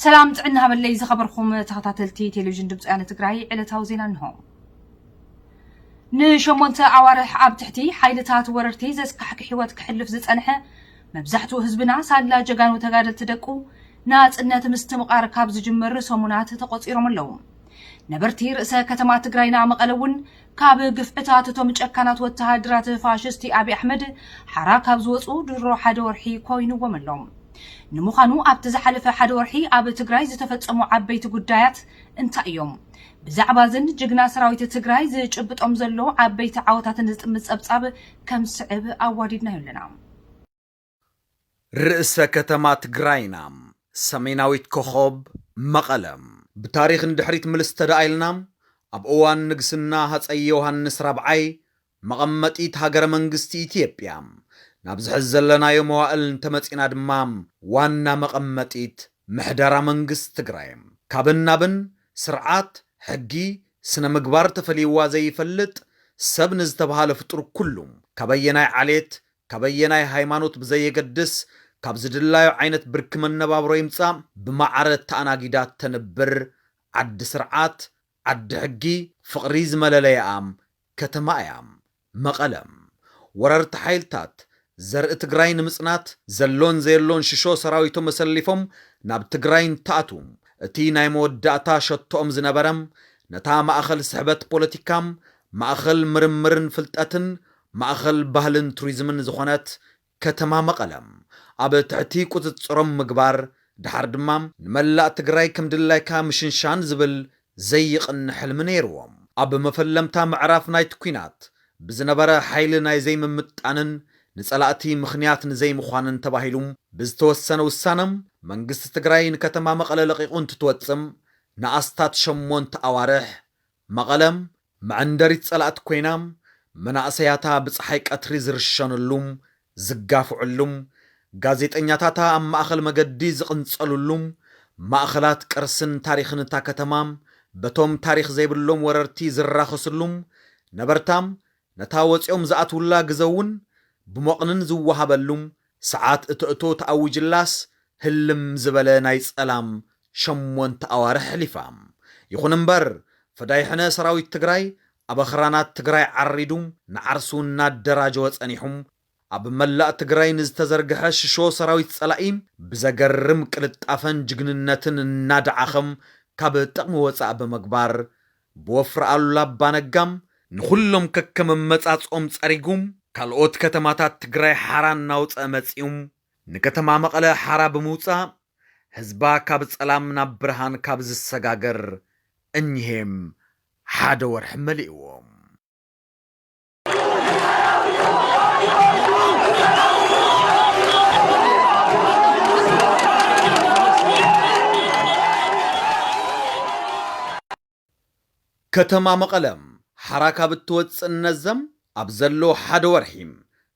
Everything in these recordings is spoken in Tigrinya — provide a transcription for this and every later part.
ሰላም ጥዕና ሃበለይ ዝኸበርኩም ተኸታተልቲ ቴሌቪዥን ድምፂ ወያነ ትግራይ፣ ዕለታዊ ዜና እንሆ። ንሸሞንተ ኣዋርሕ ኣብ ትሕቲ ሓይልታት ወረርቲ ዘስካሕክ ህይወት ክሕልፍ ዝጸንሐ መብዛሕትኡ ህዝብና ሳላ ጀጋኑ ተጋደልቲ ደቁ ናጽነት ምስትምቓር ካብ ዝጅምር ሰሙናት ተቖጺሮም ኣለዉ። ነበርቲ ርእሰ ከተማ ትግራይና መቐለ እውን ካብ ግፍዕታት እቶም ጨካናት ወተሃደራት ፋሽስቲ ኣብይ ኣሕመድ ሓራ ካብ ዝወፁ ድሮ ሓደ ወርሒ ኮይንዎም ኣሎ። ንምዃኑ ኣብቲ ዝሓለፈ ሓደ ወርሒ ኣብ ትግራይ ዝተፈጸሙ ዓበይቲ ጉዳያት እንታይ እዮም? ብዛዕባ እዝን ጅግና ሰራዊት ትግራይ ዝጭብጦም ዘሎ ዓበይቲ ዓወታትን ዝጥምት ጸብጻብ ከም ስዕብ ኣዋዲድናዮ ኣለና። ርእሰ ከተማ ትግራይና ሰሜናዊት ኮኸብ መቐለ። ብታሪኽ ንድሕሪት ምልስ ተደኣኢልና፣ ኣብ እዋን ንግስና ሃፀይ ዮሃንስ ራብዓይ መቐመጢት ሃገረ መንግስቲ ኢትዮጵያ፣ ናብዚ ሕዚ ዘለናዮ መዋእል እንተመፂና ድማ ዋና መቐመጢት ምሕደራ መንግስቲ ትግራይ። ካብን ናብን ስርዓት፣ ሕጊ፣ ስነ ምግባር ተፈልይዋ ዘይፈልጥ ሰብ ንዝተባሃለ ፍጡር ኩሉ፣ ካበየናይ ዓሌት፣ ካበየናይ ሃይማኖት ብዘየገድስ፣ ካብ ዝድላዮ ዓይነት ብርኪ መነባብሮ ይምጻእ፣ ብማዕረ ተኣናጊዳ ተንብር ዓዲ ስርዓት፣ ዓዲ ሕጊ፣ ፍቕሪ ዝመለለያኣ ከተማ እያ። መቐለ። ወረርቲ ሓይልታት ዘርኢ ትግራይ ንምጽናት ዘሎን ዘየሎን ሽሾ ሰራዊቶም ኣሰሊፎም ናብ ትግራይ እንትኣትዉ፣ እቲ ናይ መወዳእታ ሸቶኦም ዝነበረ፣ ነታ ማእኸል ስሕበት ፖለቲካ፣ ማእኸል ምርምርን ፍልጠትን፣ ማእኸል ባህልን ቱሪዝምን ዝኾነት ከተማ መቐለ ኣብ ትሕቲ ቁፅፅሮም ምግባር፣ ደሓር ድማ ንመላእ ትግራይ ከም ድላይካ ምሽንሻን ዝብል ዘይቕነ ሕልሚ ነይርዎም። ኣብ መፈለምታ ምዕራፍ ናይቲ ኲናት ብዝነበረ ሓይሊ ናይ ዘይምምጣንን ንጸላእቲ ምኽንያት ንዘይምዃንን ተባሂሉ ብዝተወሰነ ውሳነ፣ መንግስቲ ትግራይ ንከተማ መቐለ ለቒቑ እንትትወጽእ፣ ንኣስታት ሸሞንተ ኣዋርሕ መቐለ መዐንደሪት ጸላእቲ ኮይና፣ መናእሰያታ ብጸሓይ ቀትሪ ዝርሸንሉ፣ ዝጋፍዑሉ፣ ጋዜጠኛታታ ኣብ ማእኸል መገዲ ዝቕንጸሉሉ፣ ማእኸላት ቅርስን ታሪኽን እታ ከተማ በቶም ታሪኽ ዘይብሎም ወረርቲ ዝራኸስሉ፣ ነበርታ ነታ ወጺኦም ዝኣትውላ ግዘ እውን ብሞቕንን ዝወሃበሉ፣ ሰዓት እትእቶ ተኣዊጅላስ ህልም ዝበለ ናይ ጸላም ሸሞንተ ኣዋርሕ ኣሕሊፋ። ይኹን እምበር፣ ፈዳይ ሕነ ሰራዊት ትግራይ ኣብ ኣኽራናት ትግራይ ዓሪዱ ንዓርሱ እናደራጀወ ጸኒሑ፣ ኣብ መላእ ትግራይ ንዝተዘርግሐ ሽሾ ሰራዊት ጸላኢ ብዘገርም ቅልጣፈን ጅግንነትን እናደዓኸም ካብ ጥቕሚ ወጻእ ብምግባር፣ ብወፍሪ ኣሉላ ኣባ ነጋም ንኹሎም ከከም ኣመጻጽኦም ጸሪጉ፣ ካልኦት ከተማታት ትግራይ ሓራ እናውጸአ መጺኡ፣ ንከተማ መቐለ ሓራ ብምውጻእ፣ ህዝባ ካብ ጸላም ናብ ብርሃን ካብ ዝሰጋገር እኒሄም ሓደ ወርሒ መሊእዎ። ከተማ መቐለ ሓራ ካብ እትወፅእ እነዘም ኣብ ዘሎ ሓደ ወርሒ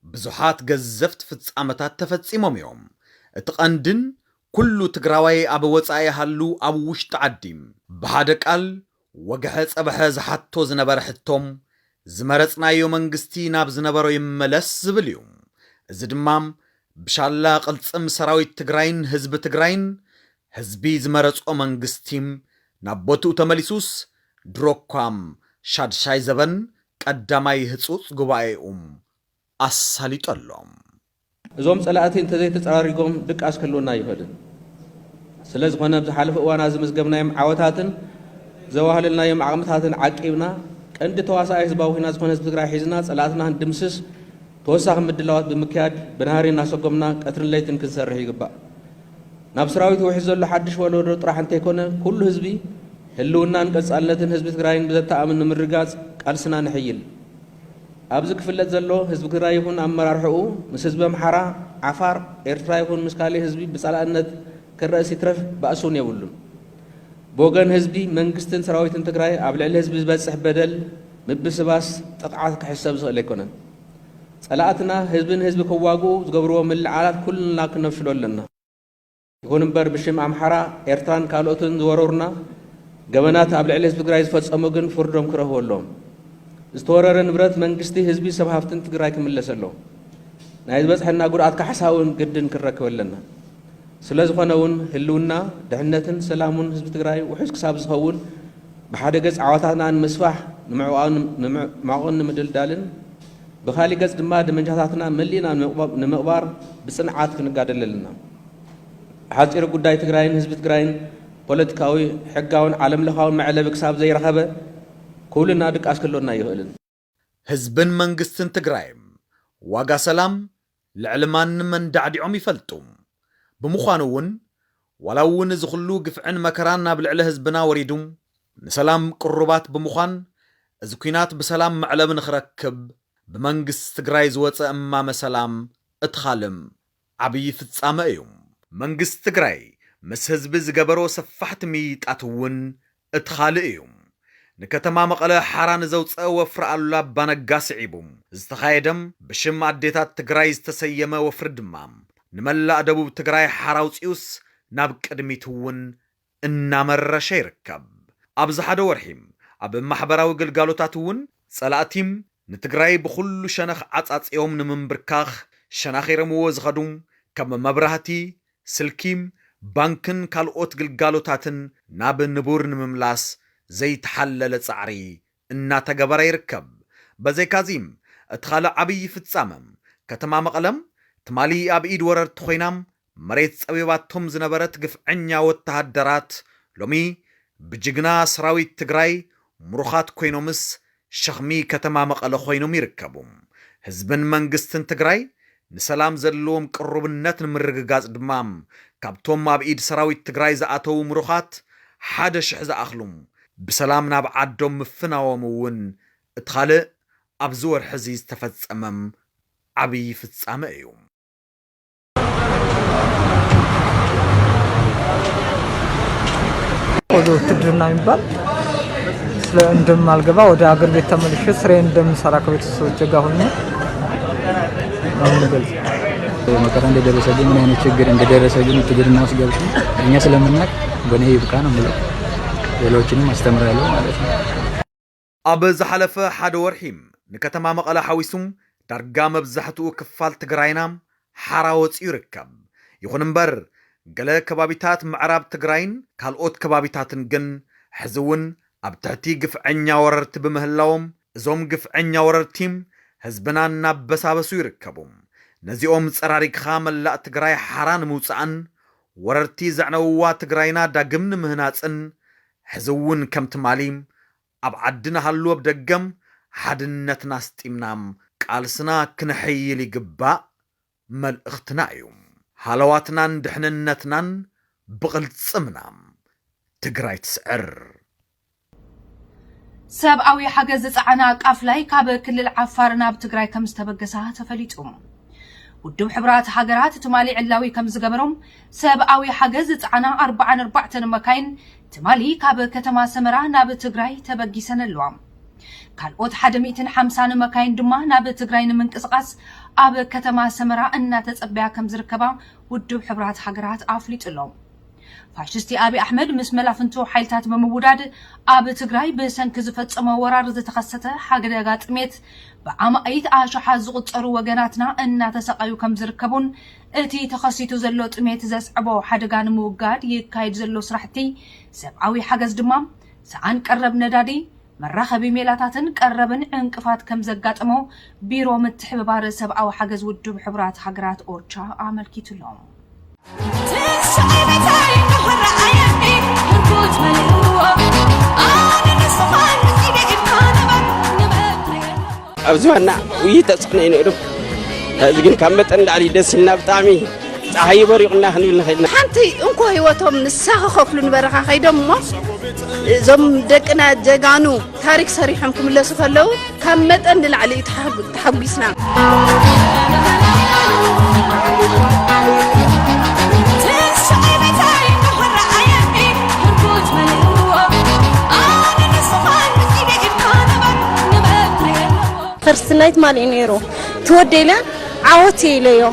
ብዙሓት ገዘፍቲ ፍጻመታት ተፈጺሞም እዮም። እቲ ቀንድን ኩሉ ትግራዋይ ኣብ ወጻኢ ይሃሉ ኣብ ውሽጢ ዓዲ ብሓደ ቃል ወግሐ ጸብሐ ዝሓቶ ዝነበረ ሕቶ፣ ዝመረጽናዮ መንግስቲ ናብ ዝነበሮ ይመለስ ዝብል እዩ። እዚ ድማ ብሻላ ቅልጽም ሰራዊት ትግራይን ህዝቢ ትግራይን፣ ህዝቢ ዝመረጾ መንግስቲ ናብ ቦትኡ ተመሊሱስ፣ ድሮ እኳ ሻድሻይ ዘበን ቀዳማይ ህጹጽ ጉባኤኡ ኣሳሊጡ ኣሎ። እዞም ጸላእቲ እንተዘይተጸራሪጎም ድቃስ ክህልወና ኣይኽእልን። ስለ ዝኾነ፣ ኣብ ዝሓለፈ እዋን ዝመዝገብናዮም ዓወታትን ዘዋህለልናዮም ዓቕምታትን ዓቂብና፣ ቀንዲ ተዋሳኣይ ህዝባዊ ኲናት ዝኾነ ህዝቢ ትግራይ ሒዝና፣ ጸላእትና ክንድምስስ ተወሳኺ ምድላዋት ብምክያድ፣ ብናህሪ እናሰጎምና ቀትርን ለይትን ክንሰርሕ ይግባእ። ናብ ሰራዊት ውሒዝ ዘሎ ሓድሽ ወለዶ ጥራሕ እንተይኮነ፣ ኩሉ ህዝቢ ህልውናን ቀጻልነትን ህዝቢ ትግራይን ብዘተኣምን ንምርግጋጽ ቃልስና ነሐይል። ኣብዚ ክፍለጥ ዘሎ፣ ህዝቢ ትግራይ ይኹን ኣመራርሕኡ ምስ ህዝቢ ኣምሓራ፣ ዓፋር፣ ኤርትራ ይኹን ምስ ካሊእ ህዝቢ ብጸላእነት ክረእስ ይትረፍ ባእሲ እውን የብሉን። ብወገን ህዝቢ፣ መንግስትን ሰራዊትን ትግራይ ኣብ ልዕሊ ህዝቢ ዝበጽሕ በደል፣ ምብስባስ፣ ጥቕዓት ክሕሰብ ዝኽእል ኣይኮነን። ጸላእትና ህዝቢ ንህዝቢ ከዋግኡ ዝገብርዎ ምልዕዓላት ኩልና ክነፍሽሎ ኣለና። ይኹን እምበር፣ ብሽም ኣምሓራ፣ ኤርትራን ካልኦትን ዝወረሩና ገበናት ኣብ ልዕሊ ህዝቢ ትግራይ ዝፈጸሙ ግን ፍርዶም ክረኽቡ ኣለዎም። ዝተወረረ ንብረት መንግስቲ፣ ህዝቢ፣ ሰብ ሃፍትን ትግራይ ክምለስ ኣለዎ። ናይ ዝበጽሐና ጉድኣት ካሕሳ እውን ግድን ክንረክብ ኣለና። ስለ ዝኾነ እውን ህልውና፣ ድሕነትን ሰላሙን ህዝቢ ትግራይ ውሑስ ክሳብ ዝኸውን ብሓደ ገፅ ዓወታትና ንምስፋሕ ንምዕቋን ንምዕቋን ንምድልዳልን ብኻሊእ ገፅ ድማ ደመንጃታትና መሊእና ንምቕባ- ንምቕባር ብፅንዓት ክንጋደል ኣለና። ሓፂር ጉዳይ ትግራይን ህዝቢ ትግራይን ፖለቲካዊ፣ ሕጋውን ዓለም ለኻውን መዕለቢ ክሳብ ዘይረኸበ ኩልና ድቃስ ክህልወና ኣይኽእልን። ህዝብን መንግስትን ትግራይ ዋጋ ሰላም ልዕሊ ማንም መንዳዕዲዖም ይፈልጡ። ብምዃኑ እውን ዋላ እውን እዚ ኩሉ ግፍዕን መከራን ኣብ ልዕሊ ህዝብና ወሪዱ ንሰላም ቅሩባት ብምዃን እዚ ኲናት ብሰላም መዕለቢ ንኽረክብ ብመንግስቲ ትግራይ ዝወፀ እማመ ሰላም እቲ ኻልእ ዓብዪ ፍፃመ እዩ። መንግስቲ ትግራይ ምስ ህዝቢ ዝገበሮ ሰፋሕቲ ምይይጣት እውን እቲ ኻልእ እዩ። ንከተማ መቐለ ሓራ ንዘውፀአ ወፍሪ ኣሉላ ኣባነጋ ስዒቡ ዝተኻየደ ብሽም ኣዴታት ትግራይ ዝተሰየመ ወፍሪ ድማ ንመላእ ደቡብ ትግራይ ሓራ ኣውፂኡስ ናብ ቅድሚት እውን እናመረሸ ይርከብ። ኣብዚ ሓደ ወርሒ ኣብ ማሕበራዊ ግልጋሎታት እውን ፀላእቲ ንትግራይ ብኹሉ ሸነኽ ዓፃፂኦም ንምንብርካኽ ሸናኺሮምዎ ዝኸዱ ከም መብራህቲ፣ ስልኪ፣ ባንክን ካልኦት ግልጋሎታትን ናብ ንቡር ንምምላስ ዘይተሓለለ ፃዕሪ እናተገበረ ይርከብ። በዘይካዚ እቲ ካልእ ዓብዪ ፍፃመ ከተማ መቐለ ትማሊ ኣብ ኢድ ወረርቲ ኮይና መሬት ፀቢባቶም ዝነበረት ግፍዐኛ ወተሃደራት ሎሚ ብጅግና ሰራዊት ትግራይ ምሩኻት ኮይኖምስ ሸኽሚ ከተማ መቐለ ኮይኖም ይርከቡ። ህዝብን መንግስትን ትግራይ ንሰላም ዘለዎም ቅሩብነት ንምርግጋፅ ድማ ካብቶም ኣብ ኢድ ሰራዊት ትግራይ ዝኣተዉ ምሩኻት ሓደ ሽሕ ዝኣኽሉ ብሰላም ናብ ዓዶም ምፍናዎም እውን እቲ ካልእ ኣብዚ ወርሒ እዚ ዝተፈፀመ ዓብዪ ፍፃመ እዩ። ወደ ውትድርና የሚባል ስለ እንደማልገባ ወደ አገር ቤት ተመልሼ ስራዬን እንደምሰራ ከቤተሰቦቼ ጋር ሆኜ ነው የምገልጸው። መከራ እንደደረሰብኝ ምን አይነት ችግር እንደደረሰብኝ ውትድርና ውስጥ ገብቼ እኛ ስለምናውቅ በእኔ ይብቃ ነው የምለው። ሌሎችንም አስተምራለሁ ማለት ነው። ኣብ ዝሓለፈ ሓደ ወርሒ ንከተማ መቐለ ሓዊሱ ዳርጋ መብዛሕትኡ ክፋል ትግራይና ሓራ ወፂኡ ይርከብ። ይኹን እምበር ገለ ከባቢታት ምዕራብ ትግራይን ካልኦት ከባቢታትን ግን ሕዚ እውን ኣብ ትሕቲ ግፍዐኛ ወረርቲ ብምህላዎም እዞም ግፍዐኛ ወረርቲ ህዝብና እናበሳበሱ ይርከቡ። ነዚኦም ፀራሪግኻ መላእ ትግራይ ሓራ ንምውፃእን ወረርቲ ዘዕነውዋ ትግራይና ዳግም ንምህናፅን ሕዚ እውን ከም ትማሊ ኣብ ዓዲ ንሃሉ ኣብ ደገ ሓድነትና ኣስጢምና ቃልስና ክነሐይል ይግባእ መልእኽትና እዩ። ሃለዋትናን ድሕንነትናን ብቕልፅምና። ትግራይ ትስዕር። ሰብኣዊ ሓገዝ ዝፀዓና ቃፍላይ ካብ ክልል ዓፋር ናብ ትግራይ ከም ዝተበገሳ ተፈሊጡ። ውድብ ሕቡራት ሃገራት ትማሊ ዕላዊ ከም ዝገበሮም ሰብኣዊ ሓገዝ ዝፀዓና ኣርባዓን ኣርባዕተን መካይን ትማሊ ካብ ከተማ ሰመራ ናብ ትግራይ ተበጊሰን ኣለዋ። ካልኦት ሓደ ሚእትን ሓምሳን መካይን ድማ ናብ ትግራይ ንምንቅስቓስ ኣብ ከተማ ሰመራ እናተፀበያ ከም ዝርከባ ውድብ ሕቡራት ሃገራት ኣፍሊጡ ኣሎ። ፋሽስቲ ኣብይ ኣሕመድ ምስ መላፍንቱ ሓይልታት ብምውዳድ ኣብ ትግራይ ብሰንኪ ዝፈፀሞ ወራር ዝተኸሰተ ሓደጋ ጥሜት ብኣማኢት ኣሽሓት ዝቑፀሩ ወገናትና እናተሰቃዩ ከም ዝርከቡን እቲ ተኸሲቱ ዘሎ ጥሜት ዘስዕቦ ሓደጋ ንምውጋድ ይካየድ ዘሎ ስራሕቲ ሰብኣዊ ሓገዝ ድማ ሰኣን ቀረብ ነዳዲ፣ መራኸቢ ሜላታትን ቀረብን ዕንቅፋት ከም ዘጋጠሞ ቢሮ ምትሕብባር ሰብኣዊ ሓገዝ ውድብ ሕቡራት ሃገራት ኦቻ ኣመልኪቱ ኣሎ። ኣብዚ ዋና ውይይት ተፅዕኖ እዩ ነይሩ። ሕዚ ግን ካብ መጠን ላዕሊ ደስ ኢልና ብጣዕሚ ፀሓይ በሪቑና ክንብል ንኽእል ኢና። ሓንቲ እንኮ ህይወቶም ንሳ ክኸፍሉ ንበረኻ ከይዶም እሞ እዞም ደቅና ጀጋኑ ታሪክ ሰሪሖም ክምለሱ ከለዉ ካብ መጠን ንላዕሊ እዩ ተሓጉ- ተሓጒስና። ፈርስት ናይት ማሊኡ ነይሩ ትወደ ኢለ ዓወት እየ ኢለዮ።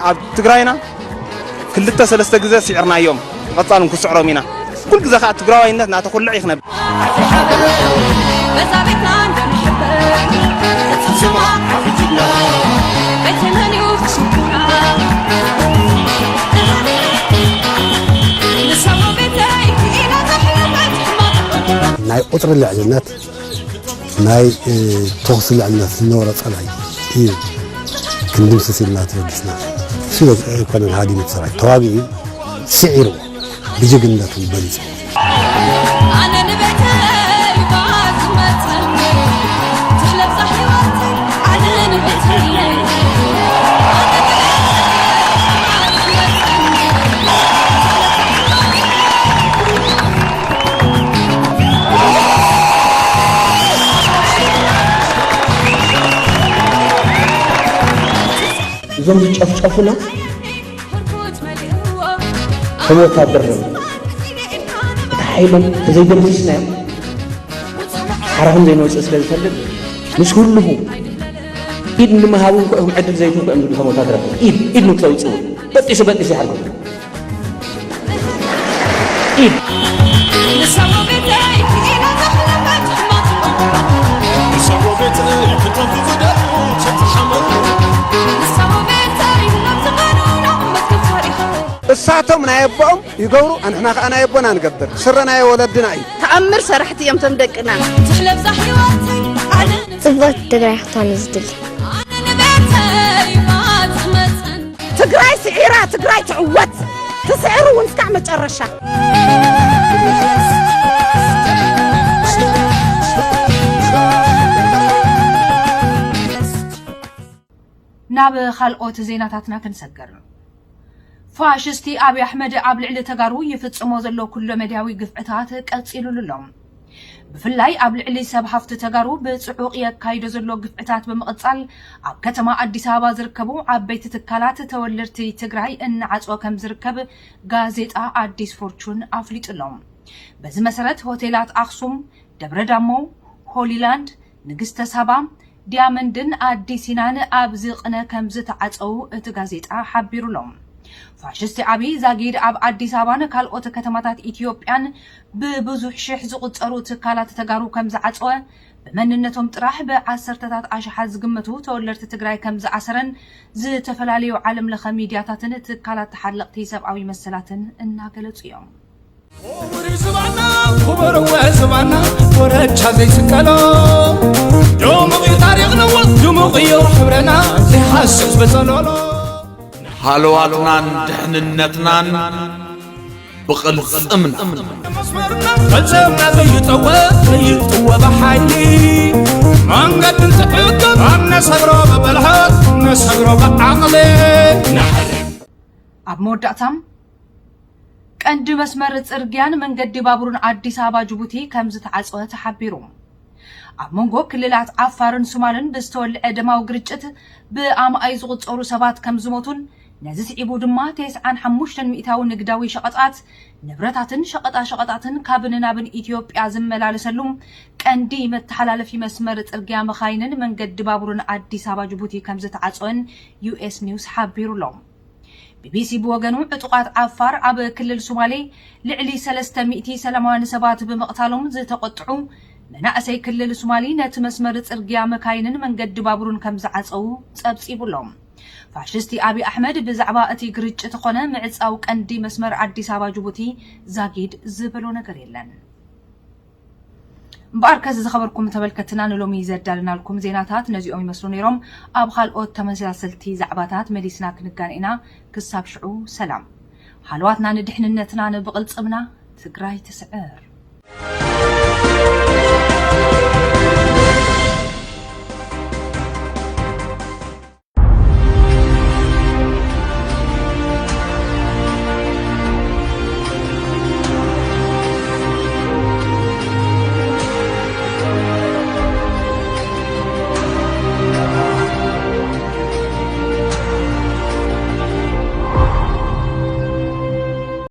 ኣብ ትግራይና ክልተ ሰለስተ ግዜ ስዒርናዮም፣ ብቐጻል እውን ክስዕሮም ኢና። ኩሉ ግዜ ከኣ ትግራዋይነት እናተኹልዐ እዩ ክነብር። ቁፅሪ ልዕልነት ናይ ተኹሲ ልዕልነት ዝነበሮ ፀላኢ እዩ ክንድምስስ ኢልና ተበጊስና። እሱ ኣይኮነን ሃዲሙ ሰራዊት ተዋጊኡ ስዒሩ ብጅግንነቱ በሊፁ። እዞም ዝጨፍጨፉና ከም ወታደር ነ እቲ ሓይሎም ተዘይደምስስናዮ ሓራኹም ዘይንወፅእ ስለ ዝፈልጥ ምስ ህልኹ ኢድ ንምሃቡ እንኮ እዮም ዕድል ዘይትንኮ እዮም ዝብሉ ከም ወታደር ኢድ ኢድ ንክተውፅኡ በጢሱ በጢሱ ይሓልኩም ኢድ እሳቶም ናይ ኣቦኦም ይገብሩ ኣንሕና ከዓ ናይ ኣቦና ንገብር ስረ ናይ ወለድና እዩ። ተኣምር ሰራሕቲ እዮም ቶም ደቅና። ጽብቕቲ ትግራይ ክትኮን እዩ ዝድሊ። ትግራይ ስዒራ ትግራይ ትዕወት። ትስዕር እውን እስካዕ መጨረሻ። ናብ ካልኦት ዜናታትና ክንሰግር። ፋሽስቲ ኣብይ ኣሕመድ ኣብ ልዕሊ ተጋሩ ይፍጽሞ ዘሎ ኩለ መድያዊ ግፍዕታት ቀጺሉሉ ኣሎ። ብፍላይ ኣብ ልዕሊ ሰብ ሃፍቲ ተጋሩ ብጽዑቕ የካይዶ ዘሎ ግፍዕታት ብምቕጻል ኣብ ከተማ ኣዲስ ኣበባ ዝርከቡ ዓበይቲ ትካላት ተወለድቲ ትግራይ እናዓጽወ ከም ዝርከብ ጋዜጣ ኣዲስ ፎርቹን ኣፍሊጡ ኣሎ። በዚ መሰረት ሆቴላት ኣኽሱም፣ ደብረ ዳሞ፣ ሆሊላንድ፣ ንግስተ ሳባ፣ ዲያመንድን ኣዲሲናን ኣብዚ ቅነ ከም ዝተዓጸዉ እቲ ጋዜጣ ሓቢሩ ኣሎ። ፋሽስቲ ኣብይ ዛጊድ ኣብ ኣዲስ ኣበባን ካልኦት ከተማታት ኢትዮጵያን ብብዙሕ ሽሕ ዝቑጸሩ ትካላት ተጋሩ ከም ዝዓጸወ ብመንነቶም ጥራሕ ብዓሰርተታት ኣሽሓት ዝግመቱ ተወለድቲ ትግራይ ከም ዝኣሰረን ዝተፈላለዩ ዓለም ለኸ ሚድያታትን ትካላት ተሓለቕቲ ሰብኣዊ መሰላትን እናገለጹ እዮም። ክቡር ዝባና ክቡር ዝባና ወረቻ ዘይስቀሎ ድሙቕ እዩ ታሪኽና ድሙቕ እዩ ሕብረና ዘይሓስስ በጸሎሎ ሃለዋትናን ድሕንነትናን ብቕልጽምና መስመርና ቅልጽምና ዘይጠወ ዘይጥወ ብሓይሊ መንገዲ እንትሕግር ኣነሰግሮ ብብልሓት ነሰግሮ ብዓቕሊ ኣብ መወዳእታ ቀንዲ መስመር ጽርግያን መንገዲ ባቡርን ኣዲስ ኣበባ ጅቡቲ ከም ዝተዓጸወ ተሓቢሩ። ኣብ መንጎ ክልላት ዓፋርን ሱማልን ብዝተወልዐ ደማዊ ግርጭት ብኣማኣይ ዝቑጸሩ ሰባት ከም ዝሞቱን ነዚ ስዒቡ ድማ ተስዓን ሓሙሽተን ሚእታዊ ንግዳዊ ሸቐጣት ንብረታትን ሸቐጣ ሸቐጣትን ካብን ናብን ኢትዮጵያ ዝመላለሰሉ ቀንዲ መተሓላለፊ መስመር ጽርግያ መኻይንን መንገዲ ባቡርን ኣዲስ ኣበባ ጅቡቲ ከም ዝተዓጸወን ዩኤስ ኒውስ ሓቢሩ ኣሎ። ቢቢሲ ብወገኑ ዕጡቓት ዓፋር ኣብ ክልል ሶማሌ ልዕሊ ሰለስተ ሚእቲ ሰላማውያን ሰባት ብምቕታሎም ዝተቖጥዑ መናእሰይ ክልል ሶማሊ ነቲ መስመር ጽርግያ መካይንን መንገዲ ባቡርን ከም ዝዓጸዉ ጸብጺቡ ኣሎ። ፋሽስቲ ኣብይ ኣሕመድ ብዛዕባ እቲ ግርጭት ኾነ ምዕጻው ቀንዲ መስመር ኣዲስ ኣበባ ጅቡቲ ዛጊድ ዝበሎ ነገር የለን። እምበኣርከስ ዝኸበርኩም ተመልከትና ንሎሚ ዘዳልናልኩም ዜናታት ነዚኦም ይመስሉ ነይሮም። ኣብ ካልኦት ተመሳሰልቲ ዛዕባታት መሊስና ክንጋን ኢና። ክሳብ ሽዑ ሰላም። ሃለዋትና ንድሕንነትና ንብቕልጽምና ትግራይ ትስዕር።